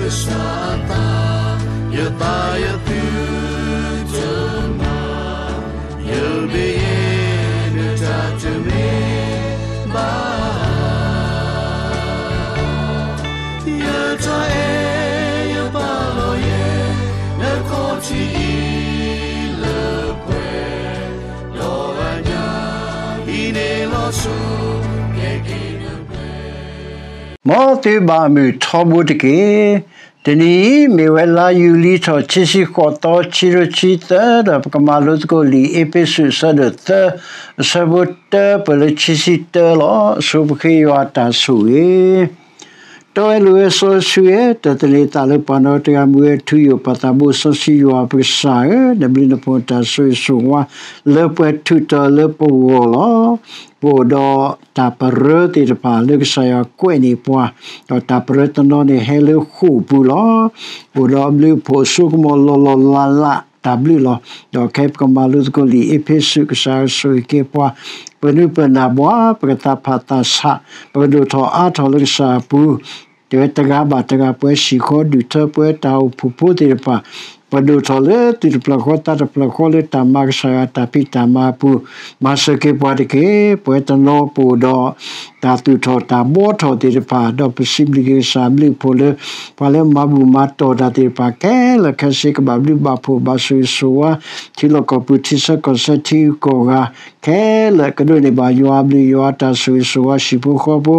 ကစၢ်အသး, ယသးယသုတမၤ, ယဘ့ၣ်ယဲၢ်နတၢ်တမ့ၢ် ဘၣ်, ယတၢ်အဲၣ်ယပာ်လီၤယဲ နခီၣ်ထံးအံၤလၢပှဲၤ, ဒီးအညၣ်ဟံးန့ၢ်လီၤဆူ ကဲက့ၤနပှဲၤ. မ်သုဘၣ်မုာ်ထီဘိတက့ၢ်. တနံၤအံၤ မ့ၢ်ဝဲလါယူၤလံထီၣ် ခံဆံဃိးသီ ခံကထိခံဆံသၢ ဒီးပကမၤလိသကိးလံာ်အ့းဖ့းစူး အဆၢဒိၣ်သၢ အဆၢဖိတၢ ပှဲၤလၢခံဆံတၢလီၤ. အဆိပဃ့ယွၤအတၢ်ဆိၣ်ဂ့ၤ. တီဝဲလိၤဝဲစီဆှံဝဲ တၢ်သန့ၤသးလၢပှၤနီတဂၤ မူဝဲထူယိာ် ပၢ်သးဘိစီဆှံယွၤပကစၢ်ဧၢ, နဘျုးနဖှိၣ်တၢ်ဆိၣ်ဂ့ၤဆိၣ်ဝါ လၢပှဲၤထူးတီၤလၢပဂီၢ်လီၤ. ပအိၣ်ဒီးတၢ်ပရၢသ့ၣ်တဖၣ်လၢကစၢ်ယွၤကွဲးန့ၢ်ပှၤ, ဒီးတၢ်ပရၢတနီၤန့ၣ် ဟဲလၢဃိာ်ပူၤလီၤ. အိၣ်ဒီးအဘျုးအဖှိၣ်အစိကမီၤလီၤလီၤလးလးတၢ်ဘျုးလီၤ. ဒီးခဲအံၤပကမၤလိသကိးလံာ်အ့းဖ့းစူး ကစၢ်ဆိၣ်ဂ့ၤက့ၤပှၤ, ပနုာ်ပနၢ်ဘှါ ပကသးဖးသးဆး, ပကဒိၣ်ထီၣ်အါထီၣ်လၢကစၢ်အပူၤ တဲဝဲတဂၤဘၣ်တဂၤ ပှၤစံၣ်ဃီဒုၣ်ထၢ ပှၤတၢ်အိၣ်ဖှိၣ်ဖိသ့ၣ်တဖၣ်, ပဒိၣ်ထီၣ်လၢသုးတဖျၢၣ်ဃီသးတဖျၢၣ်ဃီလၢတၢ်မၤကစၢ်ယွၤတၢ်ဖံးတၢ်မၤအပူၤ, မၤစၢၤက့ၤပှၤတက့ၢ်. ပဝဲတနီၤပအိၣ်ဒီး တၢ်သူၣ်ထီၣ်တၢ်ဘှီထီၣ်သ့ၣ်တဖၣ်, ဒီးပစံးဘျုးက့ၤကစၢ်အဘျုးအဖှိၣ်လၢ ပှၤလၢမၤဘူၣ်မၤတီၢ်တၢ်သ့ၣ်တဖၣ်ခဲလၢာ်ခဲဆ့ ကဘၣ်ဘျုးဘၣ်ဖှိၣ်ဘၣ်ဆိၣ်ဂ့ၤဆိၣ်ဝါ, ထံလီၢ်ကီၢ်ပူၤ ထံဆၢကီၢ်ဆၢ ထံဂုၤကီၢ်ဂၤ ခဲလၢာ်ကဒိးန့ၢ်ဘၣ်ယွၤအဘျုးယွၤတၢ်ဆိၣ်ဂ့ၤဆိၣ်ဝါ ဟံၣ်ဖိဃီဖိ,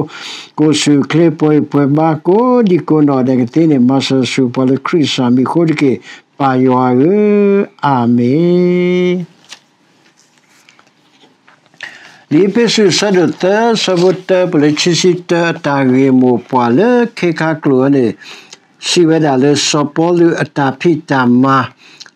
ကိးဆူၣ်ချ့ပှဲၤပှဲၤဘါ ကိးဒံကိးနီၢ်ဒဲးကသ့န့ၣ် မၤစၢၤဆူၣ်ပှၤလၢခရံာ်ကစၢ်မံၤအဃိတက့ၢ်. ပၢ်ယွၤဧၢ, အၤမ့ၣ်. လံာ်အ့းဖ့းစူး အဆၢဒိၣ်သၢ အဆၢဖိတၢ ပှဲၤလၢခံဆံတၢ အတၢ်ဂ့ၢ်မိၢ်ပှၢ်လၢခ့ခါကျိာ်အံၤန့ၣ် စံးဝဲဒၣ်လၢစီၤပီလူးအတၢ်ဖံးတၢ်မၤ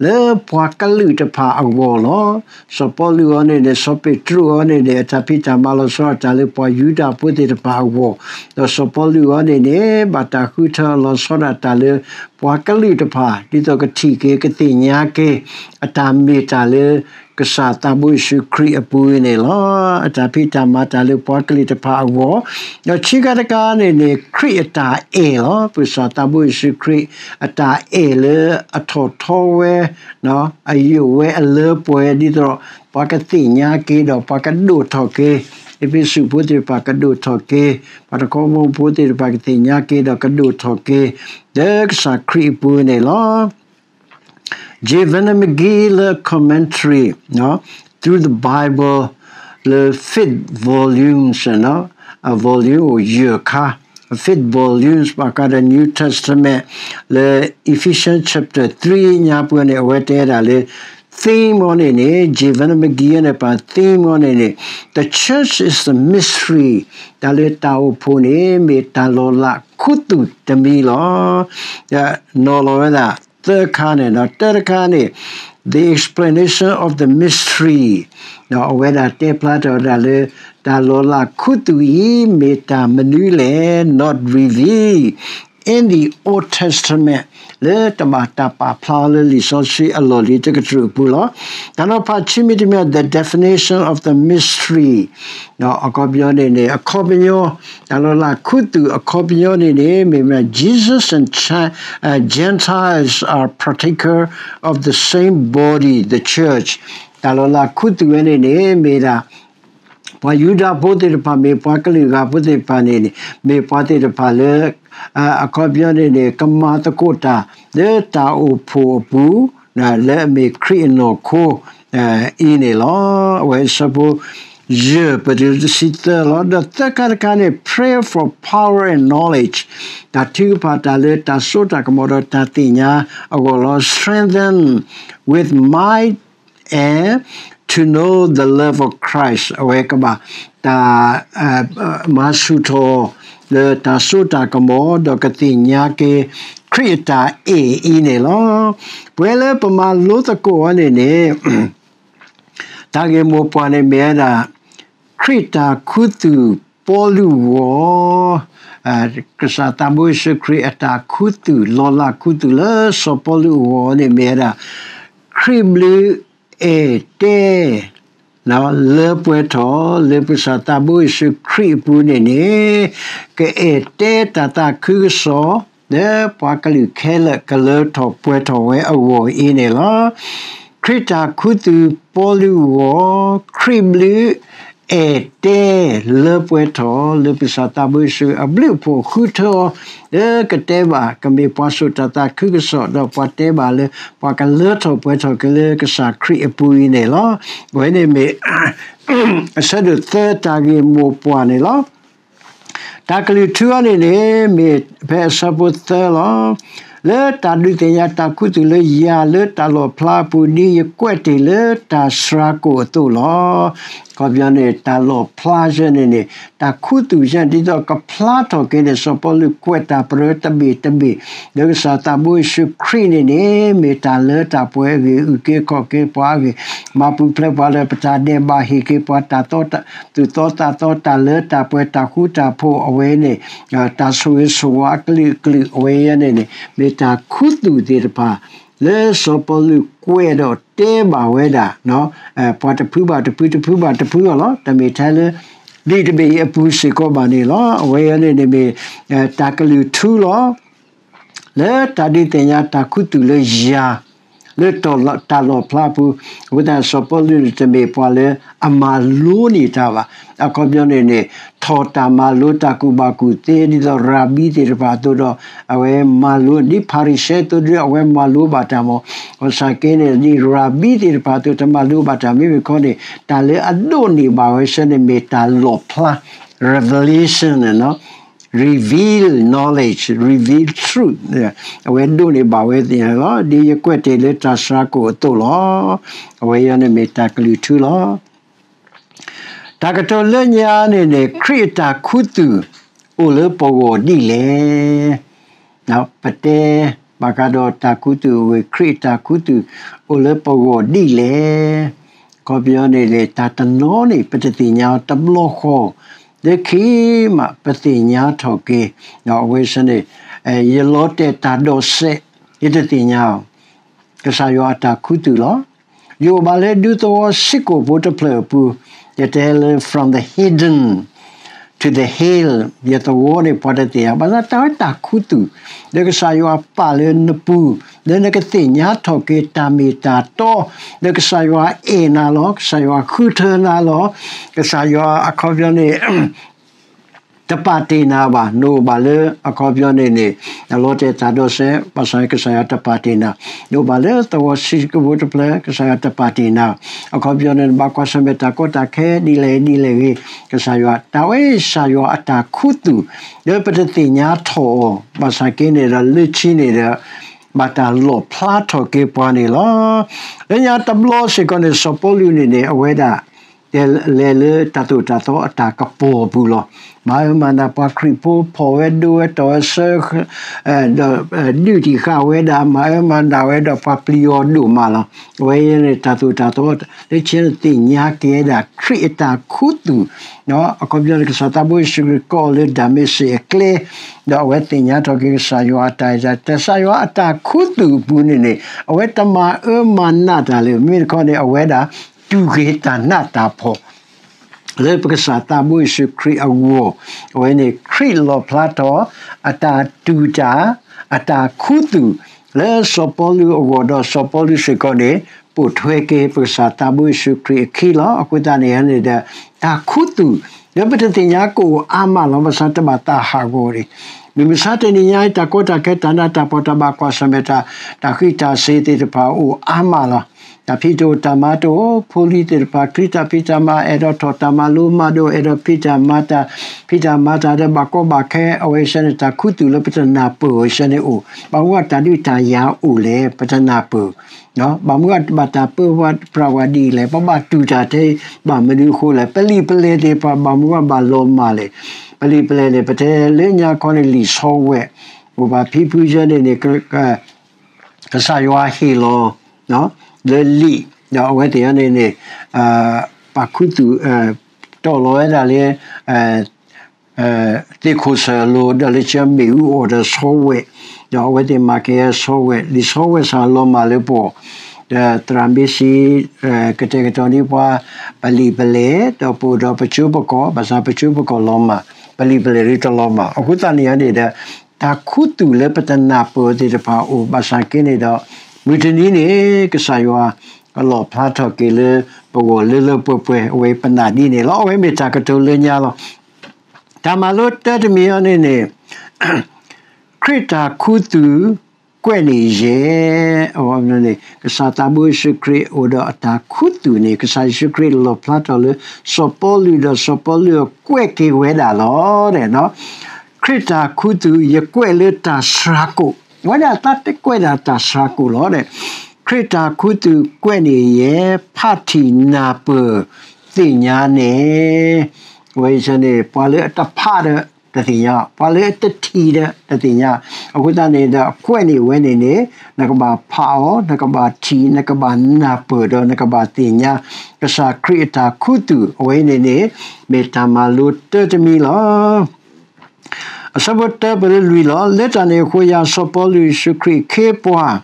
လၢပှၤကလုာ်တဖၣ်အဂီၢ်လီၤ. စီၤပီလူးအံၤန့ၣ်န့ၣ် စီၤပ့းတရူးအံၤန့ၣ်န့ၣ် အတၢ်ဖံးတၢ်မၤလီၤဆီဒၣ်တၢ်လၢပှၤယူဒၤဖိသ့ၣ်တဖၣ်အဂီၢ်, ဒီးစီၤပီလူးအံၤန့ၣ်န့ၣ် ဘၣ်တၢ်ဃုထၢလီၤဆီဒၣ်တၢ်လၢ ပှၤကလုာ်တဖၣ် ဒ်သိးကထံၣ်က့ၤကသ့ၣ်ညါက့ၤ အတၢ်မ့ၢ်တၢ်လၢ ကစၢ်သးဘိယ့ၣ်ၡူးခရံာ်အပူၤန့ၣ်လီၤ. အတၢ်ဖံးတၢ်မၤတၢ်လၢပှၤကလုာ်တဖၣ်အဂီၢ်, ဒီးခံခါတခါန့ၣ်န့ၣ် ခရံာ်အတၢ်အဲၣ်လီၤ. ပကစၢ်သးဘိယ့ၣ်ၡူးခရံာ် အတၢ်အဲၣ်လၢအထီၣ်ထီဝဲ အယိာ်ဝဲအလၢပှဲၤဒ်သိး ပှၤကသ့ၣ်ညါက့ၤဒီးပှၤကဒိၣ်ထီၣ်က့ၤ, အ့းဖ့းစူးဖိသ့ၣ်တဖၣ်ကဒိၣ်ထီၣ်က့ၤ, ပှၤတခီဘီဖိသ့ၣ်တဖၣ်ကသ့ၣ်ညါက့ၤဒီးကဒိၣ်ထီၣ်က့ၤ လၢကစၢ်ခရံာ်အပူၤန့ၣ်လီၤ. J. Vernon McGee လၢ commentary Through the Bible လၢ fifth volumes န့ၣ်, အ volume အိၣ်ယဲၢ်ခါ, fifth volumes ဘၣ်ဃးဒီး New Testament လၢ Ephesians chapter three ညါပှဲၤန့ၣ် အဝဲတဲဒၣ်လၢ theme အံၤန့ၣ်န့ၣ် J. Vernon McGee န့ၣ် ပာ် theme အံၤန့ၣ်န့ၣ် The church is the mystery တၢ်လၢတၢ်အိၣ်ဖှိၣ်န့ၣ် မ့ၢ်တၢ်လီၤလးခူသူၣ်တမံၤလီၤ. နီၤလီၤဝဲဒၣ် သၢခါန့ၣ်ဒီး တၢတခါန့ၣ် the explanation of the mystery အဝဲဒၣ်တဲဖျါထီၣ်ဝဲဒၣ်လၢ တၢ်လီၤလးခူသူၣ်အံၤ မ့ၢ်တၢ်မနုၤလဲၣ် not revealed in the Old Testament လၢတဘၣ်တၢ်ပာ်ဖျါအီၤလၢလံာ်စီဆှံအလီၢ်လံၤတကတြူၢ်အပူၤလီၤ. တၢ်နီၤဖးခံမံၤတမံၤ the definition of the mystery အခီပညီန့ၣ်န့ၣ် အခီပညီ တၢ်လီၤလးခူသူၣ်အခီပညီန့ၣ်န့ၣ် မ့ၢ်မ့ၢ် Jesus and Chi- uh, Gentiles are partaker of the same body, the church. တၢ်လီၤလးခူသူၣ်ဝဲန့ၣ်န့ၣ် မ့ၢ်ဒၣ် ပှၤယူဒၤဖိသ့ၣ်တဖၣ် မ့ၢ်ပှၤကလုာ်ဂၤဖိသ့ၣ်တဖၣ်န့ၣ်န့ၣ် မ့ၢ်ပှၤသ့ၣ်တဖၣ်လၢ အခီပညီန့ၣ်န့ၣ် ကမၤသကိးတၢ် လၢတၢ်အိၣ်ဖှိၣ်အပူၤ လၢအမ့ၢ်ခရံာ်အနီၢ်ခိ အံၤန့ၣ်လီၤ. အဝဲအဆၢဖိ ယဲၢ် ပတုၤလၢတဆံသၢလီၤ. ဒီးသၢခါတခါန့ၣ် prayer for power and knowledge တၢ်ထုကဖၣ်တၢ်လၢတၢ်စိတၢ်ကမီၤဒီးတၢ်သ့ၣ်ညါအဂီၢ်လီၤ. Strengthen with might and to know the love of Christ အဝဲကဘၣ်တၢ် မၤဆူၣ်ထီၣ် လၢတၢ်စိတၢ်ကမီၤ ဒီးကသ့ၣ်ညါက့ၤ ခရံာ်အတၢ်အဲၣ်အံၤန့ၣ်လီၤ. ပဝဲလၢပမၤလိသကိးအီၤန့ၣ်န့ၣ် တၢ်ဂ့ၢ်မိၢ်ပှၢ်န့ၣ်မ့ၢ်ဝဲဒၣ် ခရံာ်တၢ်ခူသူၣ်ပီလူးအဂီၢ်, ကစၢ်သးဘိယ့ၣ်ၡူးခရံာ်အတၢ်ခူသူၣ် လီၤလးခူသူၣ်လၢစီၤပီလူးအဂီၢ်န့ၣ်မ့ၢ်ဝဲဒၣ် ခရံာ်ဘျုးအဲၣ်တဲ လၢပှဲၤထီၣ်လၢပကစၢ်သးဘိယ့ၣ်ၡူးခရံာ်အပူၤန့ၣ်န့ၣ် ကအဲၣ်တဲတၢ်သးခုကစီၣ် လၢပှၤကလုာ်ခဲလၢာ်ကလၢထီၣ်ပှဲၤထီၣ်ဝဲအဂီၢ်အံၤန့ၣ်လီၤ. ခရံာ်တၢ်ခူသူၣ်ပီလူးအဂီၢ်, ခရံာ်ဘျုး အဲၣ်တဲလၢပှဲၤထီၣ်လၢပကစၢ်သးဘိယ့ၣ်ၡူးအဘျုးအဖှိၣ်ဃုထၢအီၤ, လၢကတဲဘၣ် ကမ့ၢ်ပှၤစိာ်တၢ်သးခုကစီၣ် ဒီးပှၤတဲဘၣ်လၢ ပှၤကလၢထီၣ်ပှဲၤထီၣ်က့ၤလၢကစၢ်ခရံာ်အပူၤအံၤန့ၣ်လီၤ. အဝဲန့ၣ်မ့ၢ် အဆၢဒိၣ်သၢတၢ်ဂ့ၢ်မိၢ်ပှၢ်န့ၣ်လီၤ. တၢ်ကလုၢ်ထူအံၤန့ၣ်န့ၣ် မ့ၢ်ဖဲအဆၢဖိသၢလီၤ. လၢတၢ်ဒုးသ့ၣ်ညါတၢ်ခူသူၣ်လၢယၤလၢတၢ်လီၣ်ဖျါအပူၤ ဒ်ယကွဲးတ့ၢ်လၢတၢ်စှၤကိာ်အသိးလီၤ. အခီပညီန့ၣ် တၢ်လီၣ်ဖျါဆၢန့ၣ်န့ၣ် တၢ်ခူသူၣ်ဆၢ ဒ်သိးကဖျါထီၣ်က့ၤန့ၣ် စီၤပီလူးကွဲးတၢ်ပရၢတဘ့ၣ်တဘ့ၣ် လၢကစၢ်သးဘိယ့ၣ်ၡူးခရံာ်န့ၣ်န့ၣ် မ့ၢ်တၢ်လၢတၢ်ပှဲၤအဂ့ၢ် အုၣ်က့ၤခီၣ်က့ၤပှၤအဂ့ၢ်, မၤပူၤဖျဲးပှၤလၢပတၢ်ဒဲးဘး ဟ့ၣ်က့ၤပှၤတၢ်သူၣ်သီသးသီ တၢ်လၢတၢ်ပှဲၤ တၢ်ဃူတၢ်ဖိး အဝဲန့ၣ် တၢ်ဆိၣ်ဂ့ၤဆိၣ်ဝါအကလုာ်ကလုာ် အဝဲအံၤန့ၣ်န့ၣ် မ့ၢ်တၢ်ခူသူၣ်သ့ၣ်တဖၣ် လၢစီၤပီလူးကွဲးဒီးတဲဘၣ်ဝဲဒၣ် ပှၤတဖုဘၣ်တဖု တဖုဘၣ်တဖုအီၤလီၤ. တမ့ၢ်ထဲလၢ လံာ်တဘ့ၣ်အံၤအပူၤစ့ၢ်ကီးဘၣ်န့ၣ်လီၤ. အဝဲအံၤန့ၣ်န့ၣ်မ့ၢ် တၢ်ကလုၢ်ထူလီၤ. လၢတၢ်ဒုးသ့ၣ်ညါတၢ်ခူသူၣ်လၢယၤ လၢတၢ်လီၣ်ဖျါအပူၤ, အဃိသတး စီၤပီလူးန့ၣ် တမ့ၢ်ပှၤလၢအမၤလိန့ၢ်တၢ်ဘၣ်. အခီပညီန့ၣ်န့ၣ် ထီၣ်တၢ်မၤလိတၢ်ကူၣ်ဘၣ်ကူၣ်သ့ ဒ်သိးရၤဘံသ့ၣ်တဖၣ်အသိးဒီး အဝဲမၤလိ ဒ်ဖၤရံၤၡဲအသိးဒီး အဝဲမၤလိဘၣ်တၢ်မး, ဘၣ်ဆၣ်က့န့ၣ် ဒ်ရၤဘံသ့ၣ်တဖၣ်အသိး တမၤလိဘၣ်တၢ် မ့မ့ၢ်ခီန့ၣ် တၢ်လၢအဒိးန့ၢ်ဘၣ်ဝဲဆၢန့ၣ် မ့ၢ်တၢ်လီၣ်ဖျါ revelation န့ၣ် reveal knowledge, reveal truth အဝဲဒိးန့ၢ်ဘၣ်ဝဲသ့ၣ်ညါလီၤ. ဒ်ယကွဲးတ့ၢ်လၢတၢ်စှၤကိာ်အသိးလီၤ. အဝဲအံၤန့ၣ်မ့ၢ်တၢ်ကလုၢ်ထူလီၤ. တၢ်ကတိၤလၢညါန့ၣ်န့ၣ် ခရံာ်အတၢ်ခူသူၣ်အိၣ်လၢပဂီၢ်ဒ်လဲၣ်. ပတဲဘၣ်ဃးဒီးတၢ်ခူသူၣ်အဂ့ၢ် ခရံာ်အတၢ်ခူသူၣ်အိၣ်လၢပဂီၢ်ဒ်လဲၣ်. အခီပညီန့ၣ်န့ၣ် တၢ်တနီၤန့ၣ် ပတသ့ၣ်ညါအီၤတဘျီဃီ, လၢခံမး ပသ့ၣ်ညါထီၣ်က့ၤ, ဒီးအဝဲဆၢန့ၣ် ယလီၤတဲာ်တၢ်ဒိးစဲး ယတသ့ၣ်ညါအီၤ ကစၢ်ယွၤအတၢ်ခူသူၣ်လီၤ. ယအိၣ်ဘၣ်လၢဒူသဝီစ့ၢ်ကီးဖိတဖျၢၣ်အပူၤ, ယတဲလၢ from the hidden to the hill ယသဝီန့ၣ် ပှၤတသ့ၣ်ညါ, ဘၣ်ဆၣ်တၢ်ဝဲတၢ်ခူသူၣ် လၢကစၢ်ယွၤပာ်လၢနပူၤ, လၢနကသ့ၣ်ညါထီၣ်က့ၤတၢ်မ့ၢ်တၢ်တီ, လၢကစၢ်ယွၤအဲၣ်နၤလီၤ, ကစၢ်ယွၤဃုထၢနၤလီၤ, ကစၢ်ယွၤအခီပညီန့ၣ် တပာ်တ့ၢ်နၤဘၣ်, နအိၣ်ဘၣ်လၢအခီပညီန့ၣ်န့ၣ် နလီၤတဲာ်တၢ်ဒိးစဲး ဘၣ်ဆၣ်ကစၢ်ယွၤတပာ်တ့ၢ်နၤ, နအိၣ်ဘၣ်လၢသဝီစ့ၢ်ကီးဖိတဖျၢၣ် ကစၢ်ယွၤတပာ်တ့ၢ်နၤ, အခီပညီန့ၣ် နဘၣ်ကွၢ်ဆၢၣ်မဲာ်တၢ်ကီတၢ်ခဲဒ်လဲၣ်ဒ်လဲၣ်ဂ့ၤ, ကစၢ်ယွၤ တၢ်ဝဲကစၢ်ယွၤအတၢ်ခူသူၣ် လၢပတသ့ၣ်ညါထီၣ်အီၤ, ဘၣ်ဆၣ်က့န့ၣ်ဒီး လၢခံန့ၣ်ဒီး ဘၣ်တၢ်လီၣ်ဖျါထီၣ်က့ၤပှၤန့ၣ်လီၤ. လၢညါတဘျီစ့ၢ်ကီးန့ၣ် စီၤပီလူးန့ၣ်န့ၣ် အဝဲဒၣ် လဲၤလၢတၢ်သိၣ်တၢ်သီအတၢ်ကပီၤအပူၤလီၤ. မၤအၢမၤနးပှၤခရံာ်ဖိ ဖီၣ်ဝဲဒိဝဲတီၢ်ဝဲဆၢ ဒီးဒုးတံၢ်ဃာ်ဝဲဒၣ် မၤအၢမၤနးဝဲဒီးပှၤပျံၤအီၤဒိၣ်မးလီၤ. အဝဲန့ၣ်တၢ်သိၣ်တၢ်သီ လၢခံန့ၣ်သ့ၣ်ညါက့ၤဝဲဒၣ်ခရံာ်အတၢ်ခူသူၣ်, အခီပညီန့ၣ် ကစၢ်သးဘိယ့ၣ်ၡူးခရံာ်ကိးအီၤလၢဒၤမ့းစ့းအကျဲ, ဒီးအဝဲသ့ၣ်ညါထီၣ်က့ၤကစၢ်ယွၤအတၢ်အဲၣ်တၢ် ကစၢ်ယွၤအတၢ်ခူသူၣ်အပူၤန့ၣ်န့ၣ် အဝဲတမၤအၢမၤနးတၢ်လၢၤ မ့ၢ်တခီန့ၣ် အဝဲဒၣ်တူၢ်က့ၤတၢ်နးတၢ်ဖှီၣ် လၢပကစၢ်သးဘိယ့ၣ်ၡူးခရံာ်အဂီၢ်, အဝဲန့ၣ်ခရံာ်လီၣ်ဖျါထီၣ် အတၢ်တူၢ်တၢ် အတၢ်ခူသူၣ် လၢစီၤပီလူးအဂီၢ်ဒီးစီၤပီလူးစ့ၢ်ကီးန့ၣ် ပိာ်ထွဲက့ၤပကစၢ်သးဘိယ့ၣ်ၡူးခရံာ်အခံလီၤ. အဃိသတးန့ၣ်န့ၣ်ဒီး တၢ်ခူသူၣ် လၢပတသ့ၣ်ညါကအိၣ်အါမးလီၤ. ဘၣ်ဆၣ်တဘၣ်သးဟးဂီၤန့ၣ် မုၢ်မဆါတနံၤညါအံၤ တၢ်ကီတၢ်ခဲ တၢ်နးတၢ်ဖှီၣ် တၢ်ဘၣ်ကွၢ်ဆၢၣ်မဲာ်တၢ် တၢ်ဃံးတၢ်စ့ၤသ့ၣ်တဖၣ်အိၣ်အါမးလီၤ. တၢ်ဖံးတအိၣ်တၢ်မၤတအိၣ် ဖိလံၤသ့ၣ်တဖၣ် ချံတၢ်ဖံးတၢ်မၤ အဲၣ်ဒိးထီၣ်တၢ်မၤလိမၤဒိး အဲၣ်ဒိးဖံးတၢ်မၤတၢ် ဖံးတၢ်မၤတၢ်ဒီးဘၣ်ကီဘၣ်ခဲ အဝဲဆၢန့ၣ် တၢ်ခူသူၣ်လၢပတနၢ်ပၢၢ်အီၤဆၢန့ၣ်အိၣ် ဘၣ်မနုၤတၢ်ဒုးတၢ်ယၤအိၣ်လဲၣ် ပတနၢ်ပၢၢ် ဘၣ်မနုၤဘၣ်တၢ်ပၢဝဲပြၢဝဲဒ်လဲၣ် ပဘၣ်တူၢ်တၢ်ထဲ ဘၣ်မနုၤအဃိလဲၣ် ပလံာ်ပလဲၢ်သ့ၣ်တဖၣ် ဘၣ်မနုၤဘၣ်လီၤမၢ်လဲၣ် ပလံာ်ပလဲၢ်န့ၣ် ပတဲလၢညါခီန့ၣ် လံာ်ဆီဝဲ အိၣ်ဘၣ်ဖံဖုယဲန့ၣ်န့ၣ် ကစၢ်ယွၤဟ့ၣ်လီၤ လၢလံာ် ဒီးအဝဲသ့ၣ်န့ၣ်န့ၣ် ပာ်ခူသူၣ် တီၢ်လီၤဝဲဒၣ်လၢ သ့ၣ်ခိၣ်ဆၢၣ်အလိၤ ဒီးလၢကမ့ၣ်အူအီၣ်ဒီးဆီဝဲ ဒီးအဝဲသ့ၣ်မၤက့ၤဆီဝဲ လံာ်ဆီဝဲစ့ၢ်လီၤမၢ်လၢပှၤ ဒီးသရၣ်မ့ၢ်စံး ကတဲာ်ကတီၤန့ၢ်ပှၤ ပလံာ်ပလဲၢ် ဒီးပအိၣ်ဒီးပကၠိပကီၢ် ဘၣ်ဆၣ်ပကၠိပကီၢ်လီၤမၢ် ပလံာ်ပလဲၢ်ဒ်တလီၤမၢ် အဃိသတးန့ၣ်န့ၣ်ဒီး တၢ်ခူသူၣ်လၢပတနၢ်ပၢၢ်သ့ၣ်တဖၣ်အိၣ် ဘၣ်ဆၣ်က့န့ၣ်ဒီး မုၢ်တနံၤန့ၣ် ကစၢ်ယွၤကလီၣ်ဖျါထီၣ်က့ၤလၢပဂီၢ်လၢလၢပှဲၤပှဲၤ အဝဲပနာ်ဒ်န့ၣ်လီၤ. အဝဲမ့ၢ်တၢ်ကတိၤလၢညါလီၤ. တၢ်မၤလိတၢ်တမံၤအံၤန့ၣ်န့ၣ် ခရံာ်တၢ်ခူသူၣ်ကွဲးန့ၢ်ယဲၢ်, ကစၢ်သးဘိယ့ၣ်ၡူးခရံာ်အိၣ်ဒီးအတၢ်ခူသူၣ်န့ၣ် ကစၢ်ယ့ၣ်ၡူးခရံာ်လီၣ်ဖျါထီၣ်လၢစီၤပီလူးဒီးစီၤပီလူးကွဲးက့ၤဝဲဒၣ်လီၤ. ခရံာ်တၢ်ခူသူၣ် ယကွဲးလၢတၢ်ဆှါကိာ်, အဝဲဒၣ်သးတကွဲးဒၣ်တၢ်ဆှါကိာ်လီၤ. ခရံာ်တၢ်ခူသူၣ်ကွဲးန့ၢ်ယဲၢ် ဖးထံၣ်နၢ်ပၢၢ်သ့ၣ်ညါန့ၣ် အဝဲန့ၣ် ပှၤလၢအတဖးဒီးတသ့ၣ်ညါ, ပှၤလၢအတထံၣ်ဒီးတသ့ၣ်ညါ. အဃိသတးန့ၣ်ဒီး အကွဲးန့ၢ်ဝဲန့ၣ်န့ၣ် နကဘၣ်ဖးအီၤ, နကဘၣ်ထံၣ်, နကဘၣ်နၢ်ပၢၢ်ဒီးနကဘၣ်သ့ၣ်ညါ ကစၢ်ခရံာ်အတၢ်ခူသူၣ် အဝဲန့ၣ်န့ၣ် မ့ၢ်တၢ်မၤလိတၢ်တမံၤလီၤ. အဆၢဖိတၢပၢၢ်လၢလွံၢ်လီၤ. လၢတၢ်န့ၣ်အဃိ ယၤစီၤပီလူးယ့ၣ်ၡူးခရံာ်ခ့ပှၤ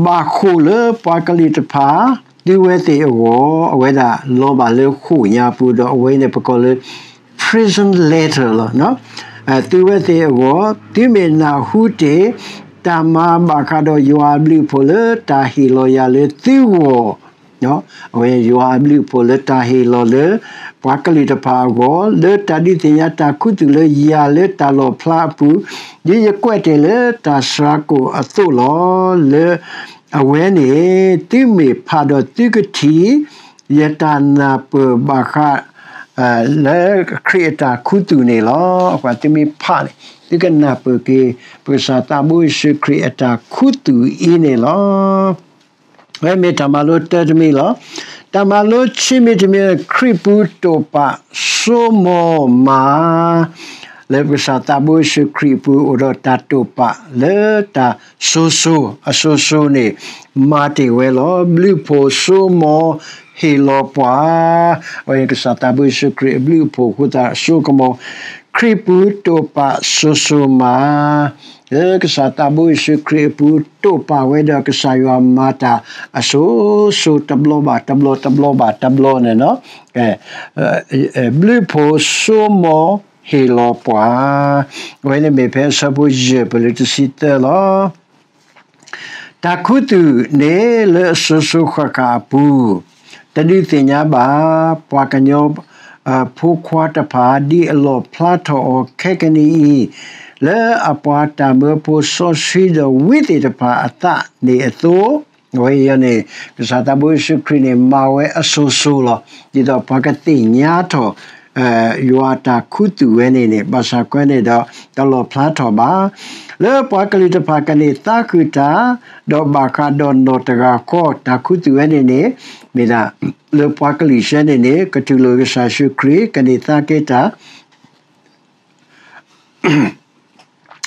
ဘၣ်ဃိၣ်လၢပှၤကလုာ်တဖၣ် သုဝဲသ့ၣ်အဂီၢ်, အဝဲဒၣ်လီၤဘၣ်လၢဃိၣ်ညါပူၤဒီး အဝဲန့ၣ်ပကိးလၢ prison letter လီၤ. သုဝဲသ့ၣ်အဂီၢ်, သုမ့ၢ်နၢ်ဟူတ့ၢ် တၢ်မၤဘၣ်ဃးဒီးယွၤအဘျုးအဖှိၣ်လၢတၢ်ဟ့ၣ်လီၤယၤလၢသုဂီၢ် အဝဲယွၤအဘျုးအဖှိၣ်လၢတၢ်ဟ့ၣ်လီၤလၢ ပှၤကလုာ်တဖၣ်အဂီၢ်, လၢတၢ်ဒုးသ့ၣ်ညါတၢ်ခူသူၣ်လၢယၤလၢတၢ်လီၣ်ဖျါအပူၤ, ဒ်ယကွဲးတ့ၢ်လၢတၢ်ဆှါကိာ်အသိးလီၤ. လၢအဝဲန့ၣ် သုမ့ၢ်ဖးဒီးသုကထံၣ် ယတၢ်နၢ်ပၢၢ်ဘၣ်ဃး လၢခရံာ်အတၢ်ခူသူၣ်န့ၣ်လီၤ. ပှၤသုမ့ၢ်ဖးန့ၣ် သုကနၢ်ပၢၢ်က့ၤ ပကစၢ်သးဘိယ့ၣ်ၡူးခရံာ်အတၢ်ခူသူၣ်အံၤန့ၣ်လီၤ. ဝဲမ့ၢ်တၢ်မၤလိတၢ်တမံၤလီၤ. တၢ်မၤလိဆံးမံၤတမံၤ ခရံာ်ပူၤတိာ်ပာ်စိမိၤမၤ လၢပကစၢ်သးဘိယ့ၣ်ၡူးခရံာ်ပူၤအိၣ်ဒီးတၢ်တိာ်ပာ်လၢတၢ်စိၤစိၤ, အစိၤစိၤန့ၣ် မၤတ့ၢ်ဝဲလီၤ. ဘျုးဖှိၣ်စိမိၤဟ့ၣ်လီၤပှၤ, အဝဲကစၢ်သးဘိယ့ၣ်ၡူးခရံာ်အဘျုးအဖှိၣ်အဃိသတး စိကမီၤ ခရံာ်ပူၤတိာ်ပာ်စိၤစိၤမၤ လၢကစၢ်သးဘိယ့ၣ်ၡူးခရံာ်အပူၤ တိာ်ပာ်ဝဲဒီးကစၢ်ယွၤမၤတၢ်အစိၤစိၤတဘျီဘၣ်တဘျီ တဘျီဘၣ်တဘျီန့ၣ်လီၤ. ဘျုးဖှိၣ်စိမိၤဟ့ၣ်လီၤပှၤ, အဝဲန့ၣ်မ့ၢ်ဖဲအဆၢဖိယဲၢ်ပၢၢ်လၢတဆံသၢလီၤ. တၢ်ခူသူၣ်န့ၣ်လၢအစိၤစိၤဃၣ်ဃၣ်အပူၤ တဒုးသ့ၣ်ညါဘၣ် ပှၤကညီ ဖိခွါတဖၣ် ဒ်အလီၣ်ဖျါထီၣ်အီၤခဲကနံၣ်အံၤ လၢအပှၤတၢ်မၢဖိစီဆှံဒီးဝံသ့ၣ်တဖၣ်အသးန့ၣ်အသိး, အဝဲအံၤန့ၣ် ကစၢ်သးဘိယ့ၣ်ၡူးခရံာ်န့ၣ် မၤဝဲအစိၤစိၤလီၤ. ဒ်သိးပှၤကသ့ၣ်ညါထီၣ် ယွၤအတၢ်ခူသူၣ်ဝဲန့ၣ်န့ၣ် ဘၣ်ဆၣ်ကွဲန့ၣ်ဒီး တလီၣ်ဖျါထီၣ်ဘၣ် လၢပှၤကလုာ်တဖၣ်ကန့ၢ်သါဃုာ်တၢ်, ဒီးဘၣ်ဃးဒီးနီၢ်တဂၤဃီ တၢ်ခူသူၣ်ဝဲန့ၣ်န့ၣ် မ့ၢ်ဒၣ် လၢပှၤကလုာ်ဆှၢန့ၣ်န့ၣ် ကတူၢ်လိာ်ကစၢ်ယ့ၣ်ၡူးခရံာ် ကန့ၢ်သါက့ၤတၢ်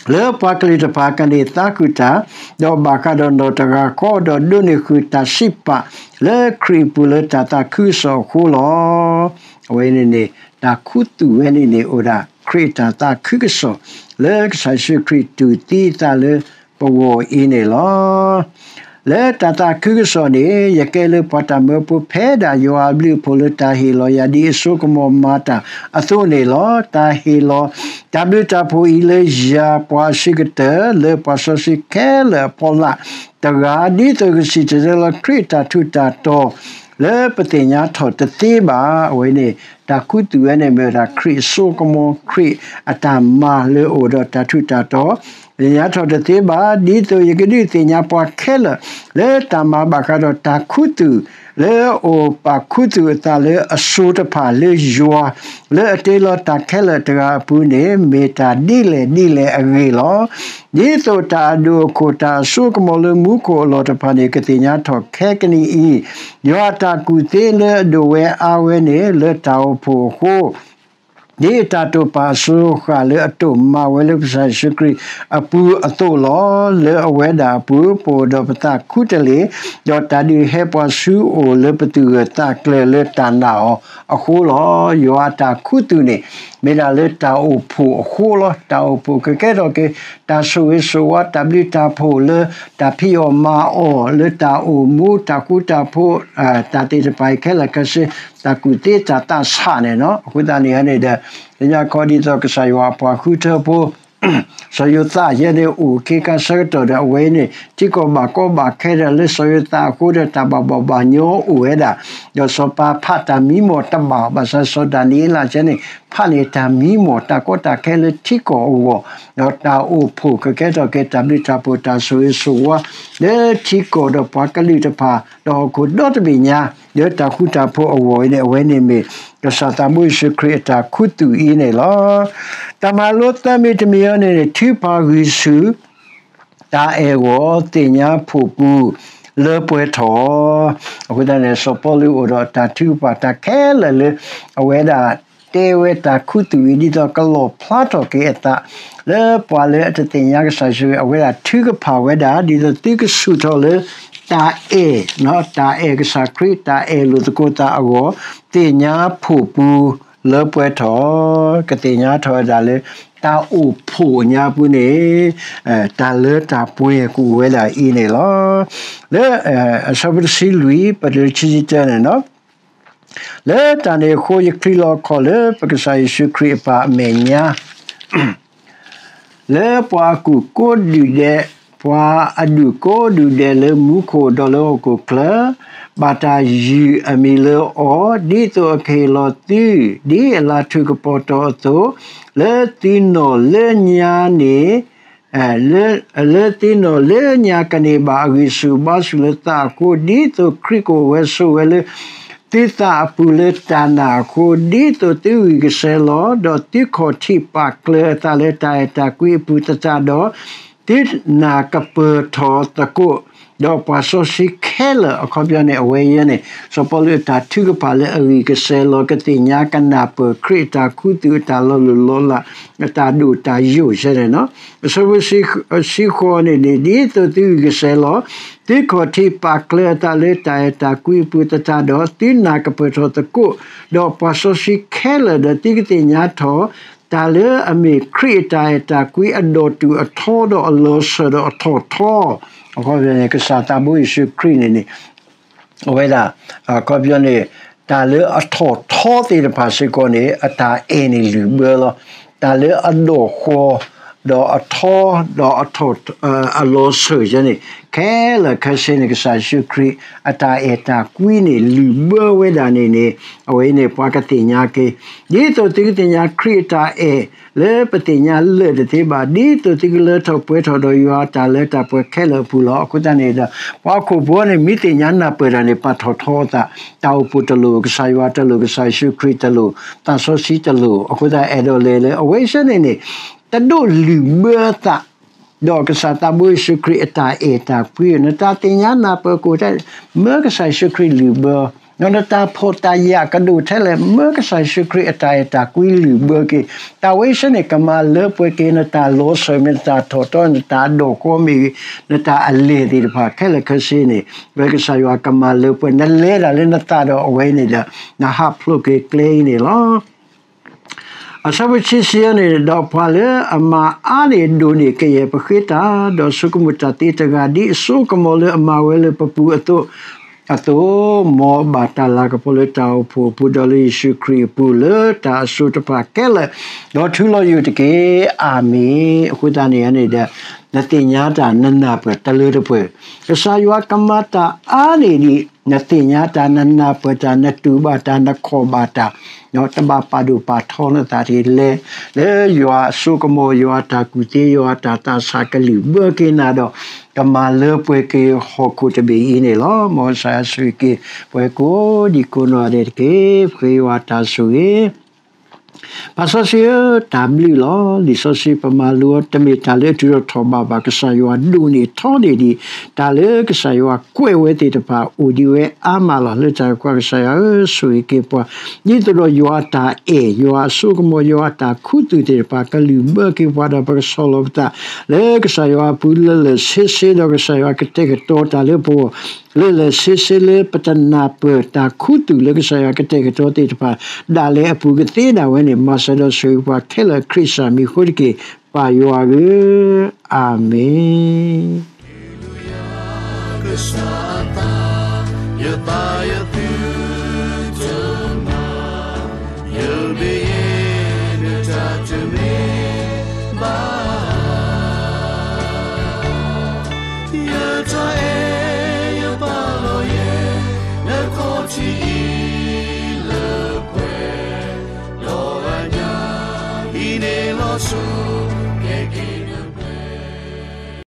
လၢပှၤကလုာ်တဖၣ်ကန့ၢ်သါဃုာ်တၢ်, ဒီးဘၣ်ဃးဒီးနီၢ်တဂၤဃီ ဒီးဒိးန့ၢ်ဃုာ်တၢ်စံးပာ် လၢခရံာ်အပူၤလၢတၢ်သးခုကစီၣ်အဃိလီၤ. အဝဲန့ၣ်န့ၣ် တၢ်ခူသူၣ်ဝဲန့ၣ်န့ၣ် အိၣ်ဒၣ်ခရံာ်အတၢ်သးခုကစီၣ် လၢကစၢ်ယ့ၣ်ၡူးခရံာ်တူၢ်သံအသးလၢပဂီၢ်အံၤန့ၣ်လီၤ. လၢတၢ်သးခုကစီၣ်န့ၣ် ယကဲလၢပှၤတၢ်မၢဖိဖဲဒၣ်ယွၤအဘျုးအဖှိၣ်လၢတၢ်ဟ့ၣ်လီၤယၤ ဒ်အစိကမီၤမၤတၢ်အသိးန့ၣ်လီၤ. တၢ်ဟ့ၣ်လီၤ တၢ်ဘျုးတၢ်ဖှိၣ်အံၤလၢယၤပှၤအစုကတၢၢ် လၢပှၤစီဆှံခဲလၢာ်အဖီလာ်တဂၤ, ဒ်သိးကစံၣ်တဲၤတဲလီၤခရံာ်အတၢ်ထူးတၢ်တီၤ လၢပသ့ၣ်ညါထီၣ်တသ့ဘၣ်. အဝဲန့ၣ် တၢ်ခူသူၣ်ဝဲန့ၣ်မ့ၢ်ဝဲဒၣ်ခရံာ်အစိကမီၤ ခရံာ်အတၢ်မၤလၢအအိၣ်ဒီးတၢ်ထူးတၢ်တီၤ သ့ၣ်ညါထီၣ်တသ့ဘၣ်, ဒ်သိးယကဒုးသ့ၣ်ညါပှၤခဲလၢာ် လၢတၢ်မၤဘၣ်ဃးဒီးတၢ်ခူသူၣ် လၢအအိၣ်ပာ်ခူသူၣ်အသးလၢအစိၤတဖၣ်လၢယွၤ လၢအတ့လီၤတၢ်ခဲလၢာ်တဂၤအပူၤန့ၣ် မ့ၢ်တၢ်ဒ်လဲၣ်ဒ်လဲၣ်အဂ့ၢ်လီၤ. ဒ်သိးတၢ်အဒိၣ်အခိၣ် တၢ်အစိကမီၤလၢမူခိၣ်အလီၢ်တဖၣ်န့ၣ် ကသ့ၣ်ညါထီၣ်ခဲကနံၣ်အံၤ, ယွၤအတၢ်ကူၣ်သ့လၢအဒိၣ်ဝဲအါဝဲန့ၣ် လၢတၢ်အိၣ်ဖှိၣ်အဃိ ဒ်အတၢ်တိာ်ပာ်အစိၤဃာ်လၢအတိာ်မၤဝဲလၢကစၢ်ယ့ၣ်ၡူးခရံာ်အပူၤအသိးလီၤ. လၢအဝဲဒၣ်အပူၤ ပအိၣ်ဒီးပသးခူတလ့ၢ်, ဒီးတၢ်ဒုးဟဲပှၤဆူအအိၣ်လၢပသူၣ်ဂၢၢ်သးကျၢၤလၢတၢ်နာ်အီၤအဃိလီၤ. ယွၤအတၢ်ခူသူၣ်န့ၣ် မ့ၢ်ဒၣ်လၢတၢ်အိၣ်ဖှိၣ်အဃိလီၤ. တၢ်အိၣ်ဖှိၣ်ကကဲထီၣ်က့ၤ တၢ်ဆိၣ်ဂ့ၤဆိၣ်ဝါ တၢ်ဘျုးတၢ်ဖှိၣ်လၢတၢ်ဖံးအီၣ်မၤအီၣ် လၢတၢ်အိၣ်မူ တၢ်ဃူတၢ်ဖိး တၢ်သ့ၣ်တဖၣ်အံၤခဲလၢာ်ခဲဆ့ တၢ်ကူၣ်သ့တၢ်သးဆးန့ၣ်လီၤ. အဃိသတးန့ၣ်န့ၣ်ဒီး လၢညါခီဒ်သိးကစၢ်ယွၤအပှၤဃုထၢဖိ စီၤယိၤသးယဲန့ၣ်အိၣ်ခ့ခါဆၢကတီၢ်ဒီး အဝဲအံၤန့ၣ် ထံကီၢ်ဘၣ်ကီဘၣ်ခဲဒီး လၢစီၤယိၤသးအဃိဒီး တၢ်ဘၣ်ဘီၣ်ဘၣ်ညီအိၣ်ဝဲဒၣ်, ဒီးစီၤပၤဖးတၢ်မံမီၢ်တဘၣ်, ဘၣ်ဆၣ်စီၤဒၤနံးယ့လးယဲန့ၣ် ဖးန့ၢ်တၢ်မံမီၢ် တၢ်ကီတၢ်ခဲလၢထံကီၢ်အဂီၢ်, ဒီးတၢ်အိၣ်ဖှိၣ်ကကဲထီၣ်က့ၤတၢ်ဘျုးတၢ်ဖှိၣ် တၢ်ဆိၣ်ဂ့ၤဆိၣ်ဝါ လၢထံကီၢ်ဒီးပှၤကလုာ်တဖၣ် ဒီးဟီၣ်ခိၣ်ဒီတဘ့ၣ်ညါ လၢတၢ်ဃူတၢ်ဖိးအဂီၢ်အံၤန့ၣ် အဝဲန့ၣ်မ့ၢ် ကစၢ်သးဘိယ့ၣ်ၡူးခရံာ်အတၢ်ခူသူၣ်အံၤန့ၣ်လီၤ. တၢ်မၤလိသၢမံၤတမံၤအံၤန့ၣ် ထုကဖၣ်ဂံၢ်ဆူၣ် တၢ်အဲၣ်အဂီၢ် သ့ၣ်ညါဖှိၣ်ပူၤ လၢပှဲၤထီၣ်. အဃိသတးန့ၣ် စီၤပီလူးအိၣ်ဒီးတၢ်ထုကဖၣ်တၢ်ခဲလၢာ်လၢ အဝဲဒၣ်တဲဝဲတၢ်ခူသူၣ်အံၤ ဒ်သိးကလီၣ်ဖျါထီၣ်က့ၤအသး လၢပှၤလၢအတသ့ၣ်ညါကစၢ်ယ့ၣ်ၡူး အဝဲဒၣ်ထုကဖၣ်ဝဲဒၣ် ဒ်သိးသုကဆူၣ်ထီၣ်လၢ တၢ်အဲၣ်, တၢ်အဲၣ်ကစၢ်ခရံာ် တၢ်အဲၣ်လိာ်သကိးသးအဂီၢ် သ့ၣ်ညါဖှိၣ်ပူၤ လၢပှဲၤထီၣ်, ကသ့ၣ်ညါထီၣ်ဝဲဒၣ်လၢ တၢ်အိၣ်ဖှိၣ်ညါပူၤန့ၣ် တၢ်လၢတၢ်ပှဲၤကအိၣ်ဝဲဒၣ်အံၤန့ၣ်လီၤ. လၢ အဆၢဖိတဆံလွံၢ် ပတုၤလၢခံဆံတၢန့ၣ် လၢတၢ်န့ၣ်အဃိ ယချံးလီၤအခီၣ်လၢပကစၢ်ယ့ၣ်ၡူးခရံာ်အပၢ်အမဲာ်ညါ လၢပှၤအကူၣ်ကိးဒုၣ်ဒဲး, ပှၤအဒူၣ်ကိးဒုၣ်ဒဲးလၢမူခိၣ်ဒီးလၢဟီၣ်ခိၣ်ချၢ, ဘၣ်တၢ်ယုၢ်အမံၤလၢအီၤ, ဒ်သိးအကဟ့ၣ်လီၤသု ဒ်အလၤထုကဖၣ်ထီၣ်အသိး, လၢသုနီၢ်လၢညါန့ၣ် လၢသုနီၢ်လၢညါကန့ၢ်ဘၣ်အဂံၢ်ဆူၣ်အဘါဆူၣ်လၢသးအဃိ, ဒ်သိးခရံာ်ကအိၣ်ဝဲဆိးဝဲလၢ သုသးအပူၤလၢတၢ်နာ်အဃိ, ဒ်သိးသုဂံၢ်ကစဲၤလီၤ, ဒီးသုခီၣ်ထံးပာ်ကျၢၤအသးလၢတၢ်အဲၣ်တၢ်ကွံအပူၤသတးဒီး, သုနၢ်ကပၢၢ်ထီၣ်သကိး, ဒီးပှၤစီဆှံခဲလၢာ် အခီပညီန့ၣ် အဝဲယဲန့ၣ် စီၤပီလူးအတၢ်ထုကဖၣ်လၢအဂံၢ်ကစဲၤလီၤ ကသ့ၣ်ညါကနၢ်ပၢၢ်ခရံာ်အတၢ်ခူသူၣ် အတၢ်လီၤလိၢ်လီၤလး အတၢ်ဒိၣ်တၢ်ယိာ်ယဲန့ၣ်လီၤ. အဆၢဖိတဆံဃိးန့ၣ်န့ၣ် ဒ်သိးသုဂံၢ်ကစဲၤလီၤ, သုခီၣ်ထံးပာ်ကျၢၤအသးလၢတၢ်အဲၣ်တၢ်ကွံအပူၤသတးဒီး, သုနၢ်ကပၢၢ်ထီၣ်သကိး, ဒီးပှၤစီဆှံခဲလၢာ်ဒီး သုကသ့ၣ်ညါထီၣ် တၢ်လၢအမ့ၢ်ခရံာ်အတၢ်အဲၣ်တၢ်ကွံအဒီၣ်တုာ်အထီဒီးအလီၤစၢၤဒီးအထီၣ်ထီ, အခီပညီန့ၣ် ကစၢ်သးဘိယ့ၣ်ၡူးခရံာ်န့ၣ်န့ၣ် အဝဲဒၣ် အခီပညီန့ၣ် တၢ်လၢအထီၣ်ထီသ့ၣ်တဖၣ်စ့ၢ်ကီးန့ၣ် အတၢ်အဲၣ်န့ၣ်လုၢ်ဘၢလီၤ. တၢ်လၢအဒီၣ်ဃီ ဒီးအထီ ဒီးအထီၣ် အလီၤစၢၤယဲန့ၣ် ခဲလၢာ်ခဲဆ့န့ၣ် ကစၢ်ယ့ၣ်ၡူးခရံာ် အတၢ်အဲၣ်တၢ်ကွံန့ၣ် လုၢ်ဘၢဝဲဒၣ်န့ၣ်န့ၣ် အဝဲအံၤန့ၣ် ပှၤကသ့ၣ်ညါက့ၤ ဒ်သိးသုကသ့ၣ်ညါခရံာ်အတၢ်အဲၣ် လၢပသ့ၣ်ညါလၢာ်တသ့ဘၣ်, ဒ်သိးသုကလၢထီၣ်ပှဲၤထီၣ်ဒီးယွၤအတၢ်လၢတၢ်ပှဲၤခဲလၢာ်အပူၤလီၤ. အဃိသတးန့ၣ်ဒီး ပှၤဟီၣ်ခိၣ်ဖိန့ၣ် မ့ၢ်သ့ၣ်ညါနၢ်ပၢၢ်တၢ်န့ၣ် ပာ်ထီၣ်ထီအသး, တၢ်အိၣ်ဖှိၣ်တလိၣ်, ကစၢ်ယွၤတလိၣ်, ကစၢ်ယ့ၣ်ၡူးခရံာ်တလိၣ်, သးစီဆှံတလိၣ်. အဃိသတးအဲၣ်ဒိးလဲၤလၢ အဝဲဆၢန့ၣ်န့ၣ် တဒိးလုၢ်ဘၢအသး ဒီးကစၢ်သးဘိယ့ၣ်ၡူးခရံာ်အတၢ်အဲၣ်တၢ်ကွံ, နတၢ်သ့ၣ်ညါနၢ်ပၢၢ်ကအိၣ်ထဲလဲၣ်, မၢကစၢ်ယ့ၣ်ၡူးခရံာ်လုၢ်ဘၢ, ဒီးနတၢ်ဖှီၣ်တၢ်ယာ်ကဒိၣ်ထဲလဲၣ်, မၢကစၢ်ယ့ၣ်ၡူးခရံာ်အတၢ်အဲၣ်တၢ်ကွံလုၢ်ဘၢက့ၤ. တၢ်ဝဲဆၢန့ၣ် ကမၤလၢပှဲၤက့ၤ နတၢ်လီၤစၢၤမ့ၢ် နတၢ်ထီၣ်ထီ နတၢ်အဒီၣ်ဃီမ့ၢ်ဂ့ၤ, နတၢ်အလဲၢ်သ့ၣ်တဖၣ်ခဲလၢာ်ခဲဆ့န့ၣ် ဝဲကစၢ်ယွၤကမၤလၢပှဲၤ နလဲၤဒၣ်လၢနသးဒီးအဝဲန့ၣ်ဒီး နဟးဖျိးက့ၤကျဲအံၤန့ၣ်လီၤ. အဆၢဖိတဆံခံန့ၣ် ဒီးပှၤလၢအမၤအါန့ၢ်ဒိၣ်န့ၢ်ကယဲၢ်ပဃ့တၢ်, ဒီးဆိကမိၣ်တၢ်သ့တဂၤ ဒ်အစိကမီၤလၢအမၤဝဲလၢပပူၤအသိး, အသိး, မ်အဘၣ်တၢ်လၤကပီၤလၢတၢ်အိၣ်ဖှိၣ်အပူၤ ဒီးလၢယ့ၣ်ၡူးခရံာ်အပူၤ လၢတၢ်အစိၤတဖၣ်ခဲလၢာ်, ဒီးထုးလီၤယိာ်တက့ၢ်. အၤမ့ၣ်. အဃိသတးန့ၣ်န့ၣ်ဒီး နသ့ၣ်ညါတၢ်နနၢ်ပၢၢ်တလၢတပှဲၤ, ကစၢ်ယွၤကမၤတၢ်အါန့ၢ်ဒံး နသ့ၣ်ညါတၢ် နနၢ်ပၢၢ်တၢ် နတူၢ်ဘၣ်တၢ် နခီၣ်ဘၣ်တၢ်, တဘၣ်ပာ်ဒိၣ်ပာ်ထီနသးတဂ့ၤ လဲၤလၢယွၤအစိကမီၤ ယွၤအတၢ်ကူၣ်သ့ ယွၤအတၢ်သးဆးကလုၢ်ဘၢက့ၤနၤဒီး ကမၤလၢပှဲၤက့ၤဟီၣ်ခိၣ်တဘ့ၣ်အံၤန့ၣ်လီၤ. မ်ကစၢ်ယွၤဆိၣ်ဂ့ၤက့ၤ ပှၤကိးဒံးကိးနီၢ်ဂၤဒဲးတက့ၢ်. ပဃ့ယွၤတၢ်ဆိၣ်ဂ့ၤ ပၢ်စီဆှံဧၢ, တၢ်ဘျုးလီၤ. လံာ်စီဆှံပမၤလိအီၤ တမ့ၢ်တၢ်လၢအထုးထီၣ်ထီၣ်ဘးဘၣ်, ကစၢ်ယွၤဒိၣ်န့ၢ်ထီန့ၢ်ဒံး တၢ်လၢကစၢ်ယွၤကွဲးဝဲသ့ၣ်တဖၣ် အိၣ်ဒံးဝဲအါမးလီၤ. လၢတၢ်ကွၢ်ကစၢ်ယွၤဧၢ, ဆိၣ်ဂ့ၤက့ၤပှၤ ဒ်သိးဒီးယွၤအတၢ်အဲၣ်, ယွၤအစိကမီၤ, ယွၤအတၢ်ခူသူၣ်သ့ၣ်တဖၣ်ကလုၢ်ဘၢက့ၤပှၤဒီး ပကဆီၣ်လီၤပသးလၢကစၢ်ယွၤအပူၤ လၢလၢာ်ဆ့ဆ့ ဒီးကစၢ်ယွၤကတဲာ်ကတီၤတၢ်လၢပဂီၢ် လၢလၢာ်ဆ့ဆ့ လၢပတနၢ်ပၢၢ်တၢ်ခူသူၣ်လၢကစၢ်ယွၤကတဲာ်ကတီၤသ့ၣ်တဖၣ် ဒၣ်လဲာ်အပူၤကသ့ဒၣ်ဝဲန့ၣ် မၤစၢၤဒီးဆိၣ်ဂ့ၤပှၤခဲလၢာ်ခရံာ်စၢ်မံၤအဃိတက့ၢ်. ပၢ်ယွၤဧၢ, အၤမ့ၣ်. က့ၤန့ၢ်လီၤဆူ, က့ၤက့ၤ